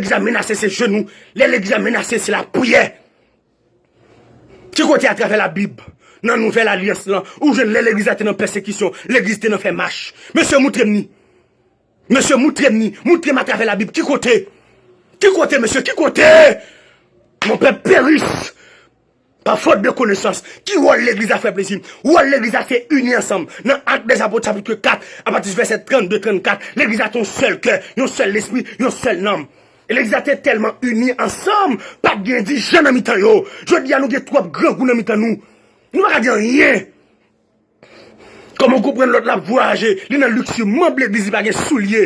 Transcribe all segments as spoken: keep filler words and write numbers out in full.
legliz la menase, se jenou. Lè legliz la menase, se lapriyè. Ki kote atravè Labib, nan nouvèl alyans lan, ou jwenn lè legliz la te nan pèsekisyon, legliz te nan fè mach? Mesye, moutre m ni. Mesye, moutre m ni. Moutre m atravè Labib. Ki kote? Ki kote, mesye? Ki kote? Mon peuple périsse par faute de connaissance. Ki wòl legliz la, frè Plezi? Wòl legliz la se ini ansanm. Nan Actes des Apôtres, chapitre quatre, à partir du verset trente-deux, trente-quatre, legliz la te yon sèl kè, yon sèl lespri, yon sèl nanm. E legliz la te tèlman ini ansanm, pa t gen divijan nan mitan yo. Jodi a, nou gen twòp grangou nan mitan nou. Nou pa ka di anyen. Kòman w konprann lòt la ap vwayaje, li nan liks, li manm legliz, li pa gen soulye,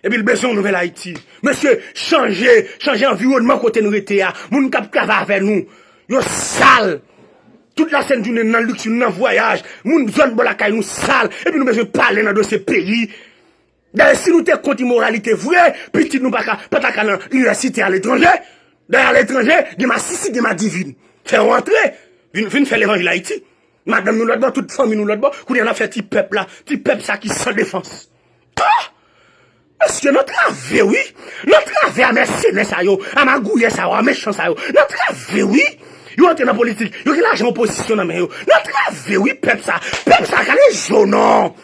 epi l bezwen yon nouvèl Ayiti? Mesye, chanje, chanje anviwònman kote nou rete a. Moun k ap travay avè nou, yo sal. Tout lasent jounen nan liks, nan vwayaj. Moun zòn bò lakay nou sal. Epi nou bezwen pale nan dosye peyi. Dayè, si nou te kont imoralite vre, pitit nou pa ka, pa ta ka nan inivèsite aletranje. Dayè, aletranje, gen masisi, gen madivin. Fè yo antre, vin, vin fè levanjil Ayiti. Madanm nou lòt bò, tout fanmi nou lòt bò. Kounye a n ap fè ti pèp la, ti pèp sa ki san defans. Ah! Mesye, n antrave, wi. N antrave a mèsenè sa yo, a magouyè sa yo, a mechan sa yo. N antrave, wi. Yo antre nan politik, yo gen lajan opozisyon nan men yo. N antrave, wi, pèp sa. Pèp sa, kale je w non.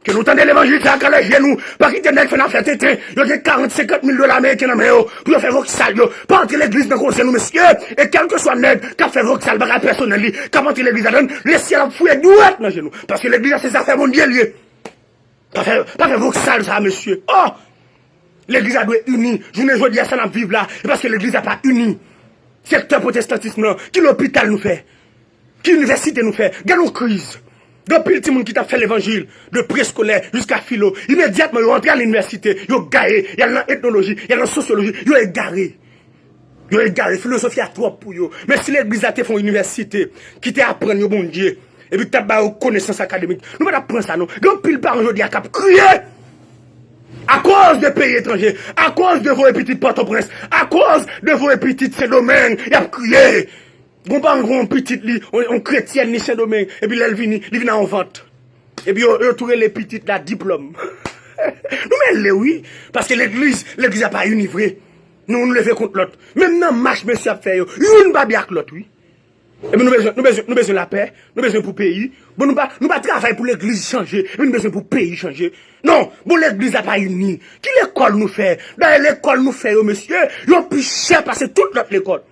Ke nou tande levanjil sa, kale je nou. Pa kite nèg fè n ap fè tenten. Yo gen karant, senkant mil dola ameriken nan men yo pou yo fè voksal yo. Pa antre legliz nan koze nou, mesye. E kèlkeswa nèg k ap fè voksal, bagay pèsonèl li, k ap antre legliz ladann, lesyèl ap fouye dwèt nan je nou. Paske legliz la se zafè Bondye li ye. Pa fè, pa fè voksal sa, mesye. Oh! Legliz la dwe ini. Jounen jodi a, sa n ap viv la, e paske legliz la pa ini. Sektè pwotestantis lan, ki lopital nou fè? Ki inivèsite nou fè? Gade yon kriz. Gen anpil timoun ki t ap fè levanjil, de preskolè jiska filo. Imedyatman, yo antre al inivèsite, yo gaye, y al nan etnoloji, y al nan sosyoloji, yo egare. Yo egare, filozofi a twòp pou yo. Men si legliz la te fè yon inivèsite ki te aprann yo Bondye, epi ki t ap ba yo konesans akademik, nou pa t ap pran sa non. Gen anpil paran jodi a k ap kriye akoz de peyi etranje, akoz de voye pitit Pòtoprens, akoz de voye pitit Sendomeng, y ap kriye. Gon paran gen yon pitit li, yon, yon kretyèn li Sendomeng, epi lè l vini, li vin a yon vant. Epi yo, yo tou rele pitit la Diplòm. Nou mele wi, paske legliz, legliz la pa ini vre. Nou, nou leve kont lòt. Menm nan mach mesye ap fè yo, youn pa byen ak lòt wi. Epi nou bezwen, nou bezwen, nou bezwen lapè, nou bezwen pou peyi. Bon, nou pa, nou pa travay pou legliz chanje, epi nou bezwen pou peyi chanje. Non, bon, legliz la pa ini. Ki lekòl nou fè? Dayè lekòl nou fè yo, mesye, yo pi chè pase tout lòt lekòl.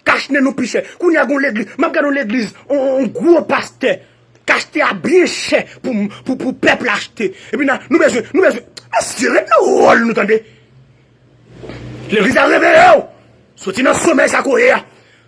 Kach nen nou pi chè. Kounye a gon legliz, m ap gade yon legliz, on, on gwo pastè k achte a byen chè pou, pou, pou pèp la achte. Epi nan, nou bezwen, nou bezwen, mesye, ret nan wòl nou tande. Legliz la reveye w. Soti nan somèy sa k ou ye a.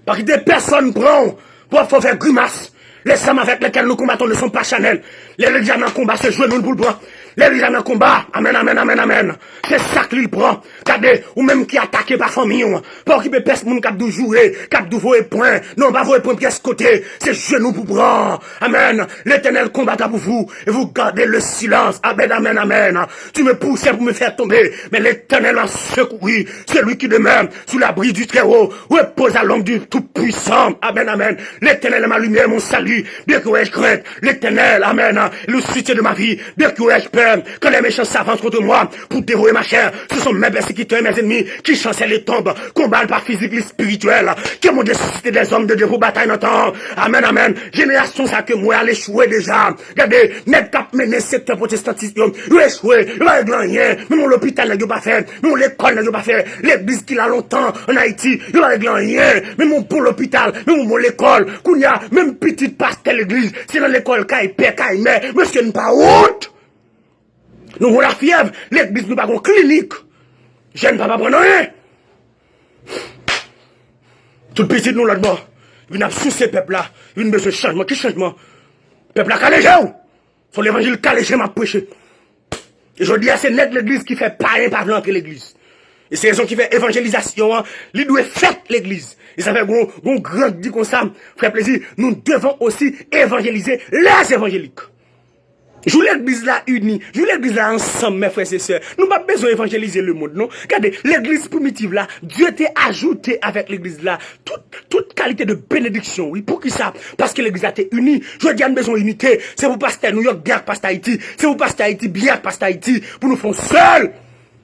Pa kite pèsonn pran w pou ap fè w fè grimas. Les armes avec lesquelles nous combattons ne sont pas charnelles. Lè legliz la nan konba, se jenou l pou l pran. Lè legliz la nan konba, amèn, amèn, amèn, amèn. Se sa k li l pran. Gade, ou menm ki atake pa fanmi w, pa okipe pyès moun k ap di w joure, k ap di w voye pwen. Non, pa voye pwen pyès kote. Se jenou pou pran. Amèn. L'Éternel combattra pour vous et vous gardez le silence. Amèn, amèn, amèn. Tu me poussais pour me faire tomber, mais l'Éternel m'a secouru. Celui qui demeure sous l'abri du Très-Haut repose à l'ombre du Tout-Puissant. Amèn, amèn. L'Éternel est ma lumière, mon salut. De qui aurais-je crainte? L'Éternel, amèn, est le soutien de ma vie. De qui aurais-je peur? Quand les méchants s'avancent contre moi pour dévorer ma chair, ce sont mes persécuteurs et mes ennemis qui chancellent et tombent. Konba n pa fizik, li espirityèl. Ke Bondye sisite dèzòm de Dye pou batay nan tan an. Amèn, amèn. Jenerasyon sa ke m wè a echwe deja. Gade, nèg k ap mennen sektè pwotestantis yo, yo echwe, yo pa regle anyen. Menm yon lopital nèg yo pa fè, menm yon lekòl nèg yo pa fè. Legliz ki la lontan ann Ayiti, yo pa regle anyen. Menm yon bon lopital, menm yon bon lekòl. Kounye a, menm pitit pastè legliz, se nan lekòl kay pè, kay mè. Mesye, n pa wont. Nou gon lafyèv, legliz nou pa gon klinik. Jèn pa pa pran anyen. Tout pitit nou lòt bò vin ap souse pèp la, vin bezwen chanjman. Ki chanjman? Pèp la kale je w. Se yon levanjil kale je m ap preche. E jodi a, se nèg legliz ki fè payen pa vle antre legliz. E se rezon ki fè evanjelizasyon an, li dwe fèt legliz. E sa fè gon, gon gran k di konsa, frè Plezi, nous devons aussi évangéliser les évangéliques. Jou legliz la ini, jou legliz la ansanm, mè frè e sè. Nou pa bezwen evanjelize lemonn, non. Gade, legliz primitiv la, Dye te ajoute avèk legliz la tout, tout kalite de benediksyon, wi. Poukisa? Paske legliz la te ini. Jodi a, nou bezwen inite. Se pou pastè Nouyòk byen ak pastè Ayiti. Se pou pastè Ayiti byen ak pastè Ayiti. Pou nou fè yon sèl.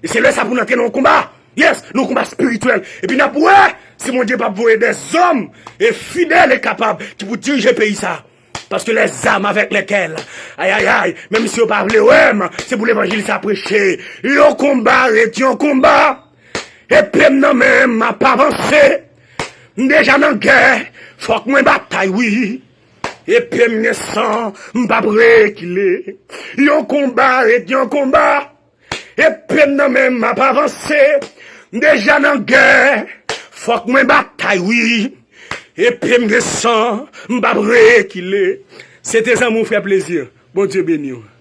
E se lè sa pou n antre nan yon konba. Yes, nan yon konba espirityèl. Epi n ap wè si Bondye p ap voye dèzòm e fidèl e kapab ki pou dirije peyi sa. Paske les armes avec lesquelles, ay, ay, ay, menm si yo pa vle wè m, se pou levanjil sa preche. Yon konba ret yon konba. Epe m nan men m, m ap avanse. M deja nan gè, fòk mwen batay, wi. Epe m gen san, m p ap rekile. Yon konba ret yon konba. Epe m nan men m, m ap avanse. M deja nan gè, fòk mwen batay, wi. Epe m gen san, m p ap rekile. Se te zanmi w, frè Plezi. Bondye beni w.